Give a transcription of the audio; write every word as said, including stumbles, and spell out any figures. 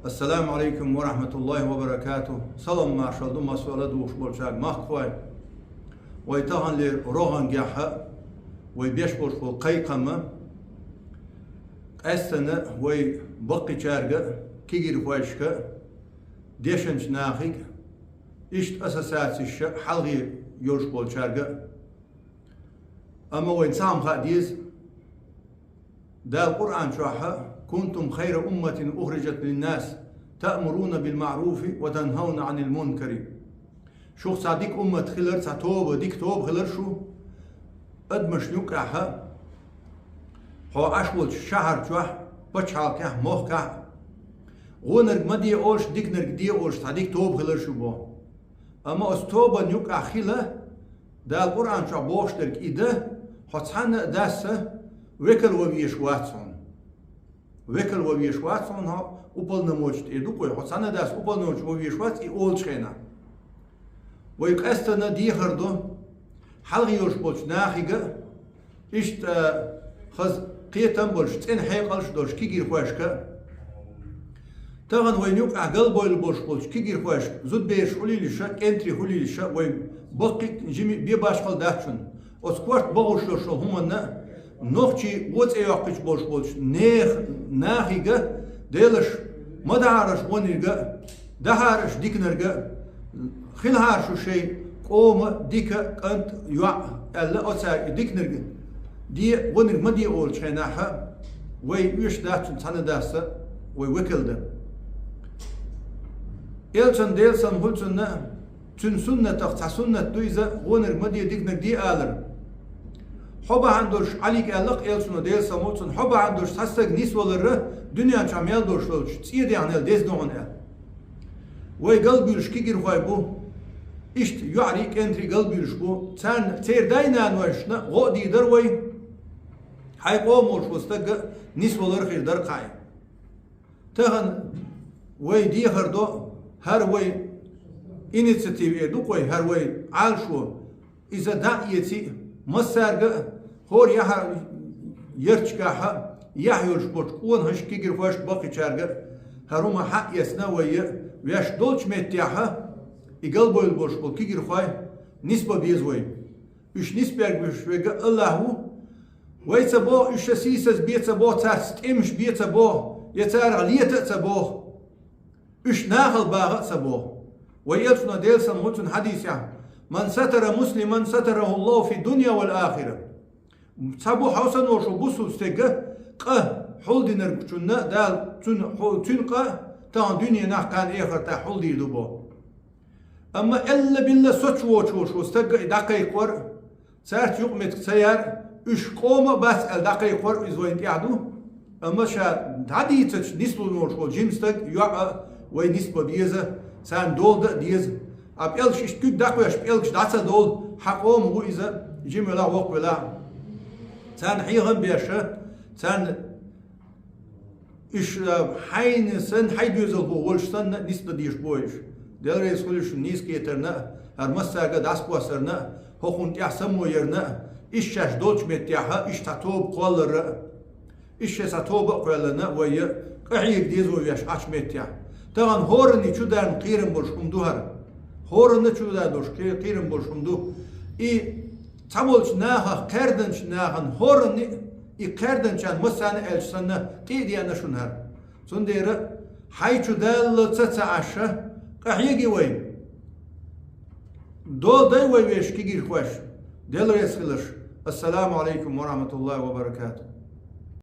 Ассаламу алейкум ва рахматуллахи ва баракатух. Салам маршал ду массо а ладугӀуш болчарга, махкахой. Вай таханлера рогӀангехьа, вай беш болуш болу кхайкхама, къаьстана вай баккхийчаьрга, кегийрхошка, дешначу нахига, иштта ассоциацешка, хьалхе йолуш болчаьрга. Амма вайн цхьа хӀума хаа деза. Дала Къуръан чохь: «Кунтум хайра умматин ухриджат линнас, таъмуруна бил маъруфи ва танхауна анил мункари». Шух цхьа дика уммат хилар, цхьа тоба, дика тоба хилар шу, адамашна юккъехьа, хьо Ӏаш волчу шахьар чохь, пачхьалкхехь, мохкахь, гӀонарг ма де олуш, диканарг де олуш, цхьа дика тоба хилар шу бо. Амма оцу тобанна юккъехь хила, Дала Къуръан чохь бохуш дерг и дан, хьо цхьанна а дас векал ван везаш вац хьуна. Векал ван везаш вац хьуна хьо, уполномоченный тӀе ду-кх вай, хьо цхьанна а дас уполномоченный ван везаш вац и олучу хенахь. Вай къаьстана дехар до хьалхе йолуш болчу нахига, иштта хаза кхетам болуш, цӀена хьекъалш долуш кегийрхошка. Тахана вайна юккъехь галбевлла болуш болчу кегийрхошка, зудбераш хуьлийла ша, кӀентарий хуьлийла ша, вай баккхий а, жимий а бен башхалла дац шуна. Оцу корта бахуш йолуш йолу хӀуманна, нохчий вон цӀе йоккхуьйтуш болуш болчу нехан, нахига, делаш, ма дахьара шу гӀонарг, дахьара шу диканарг, хилахьара шу шайн къоман дика кӀант, йоӀ аьлла, оцаьрга и диканарг де, гӀонарг ма де олучу хенахь, вай оьшуш дац цунна цхьанна а дас вай векал дан. Элчан, Делан салам хуьлда цунна, цуьнан суннатах цхьа суннат ду иза, гӀонарг ма де, диканарг де алар. Хьо бахьана долуш, Ӏалига аьлла-кх Элчано, Делан салам хуьлда цунна, хьо бахьана долуш цхьа стаг нисвалар дуьнен чохь мел долуш долчу цӀен дегӀанел деза ду хьуна аьлла. Вай галбуьйлуш кегийрхой бу, иштта йоӀарий, кӀентарий галбуьйлуш бу, царна, церан дай-нанойшна гӀо а дийр дара вай, хьайн къоман волуш волу стаг а нисвалар хир дара кхаъ. Тахана вай дехар до, хӀара вай инициатива эр ду-кх вай, хӀара вай Ӏалашо, иза дӀа а эций, массаьрга а, хӀора яхьа ярташкахь а, яхь йолуш болчу къонахашка, кегийрхошка, баккхийчаьрга а, хӀара хӀума хьаэцна вай, ваьш долчу меттехь а, и галбевлла болуш болу кегийрхой нисбан беза вай. Уьш нисбергаш верг а АллахӀ ву. Вай ца боху, уьш ша сийсаз бен ца боху, цаьрца тӀемаш бен ца боху, я царах лета а ца боху. Уьш нахала багӀа а ца боху. Вай Элчано, Делан салам хуьлда цунна, хьадисехь: «Ман сатара муслиман, сатараху Аллаху фи дунья вал ахира». Цхьа бу хьо санна волуш бусулба стеган къа хьулдинарг, цунна Дала, цуьнан хьу-, цуьнан къа тахана дуьненахь, кхана эхартахь хьулдийр ду боху. Амма элла-билла соцуш воцуш волу стаг а и дӀакхайкхор, цаьрца юкъаметтиг ца яр, уьш къома а бац аьлла дӀакхайкхор, иза вайна тӀехь ду. Амма ша дӀадийцачу нислун волуш волу жима стаг, йоӀ а вай нисбан беза, царна дола дан а деза. А пӀелгаш иштта куьг дӀакхоьссуш, пӀелгаш дӀа ца довла, хьан къома ву иза, жима велахь, воккха велахь. Царна хьехам беш, царна Уьш, а, хьайна санна, хьайн доьзалхо волуш санна, нисдан дезаш бу уьш. Дела реза хуьлда шуна нийса кхетарна а, хӀара массаьрга а дӀасакхоссарна а, хӀокхунна тӀехь само ярна а, иштта шаьш долчу меттехь а, иштта цхьа тоба кхолларна а, иштта шайн цхьа тоба а кхоьллина а вай, къахьега деза вай ваьш Ӏачу меттехь. Тахана хӀоранна чу дарна кхерам болуш хӀума ду хӀара. ХӀоранна чу дар долуш кхе-, кхерам болуш хӀума ду. И цхьаболчу нахах, кхаьрданчу нахана хӀоранна и кхаьрданчарна массарна а аьлча санна, тӀе а деана шуна хӀара. Цундела хьайн чу далла ца ца Ӏаш, къахьеги вай. Дола дай вай вешан кегийрхош. Дела реза хиларш. Ассаламу алейкум ва рахматуллахи ва баракатух.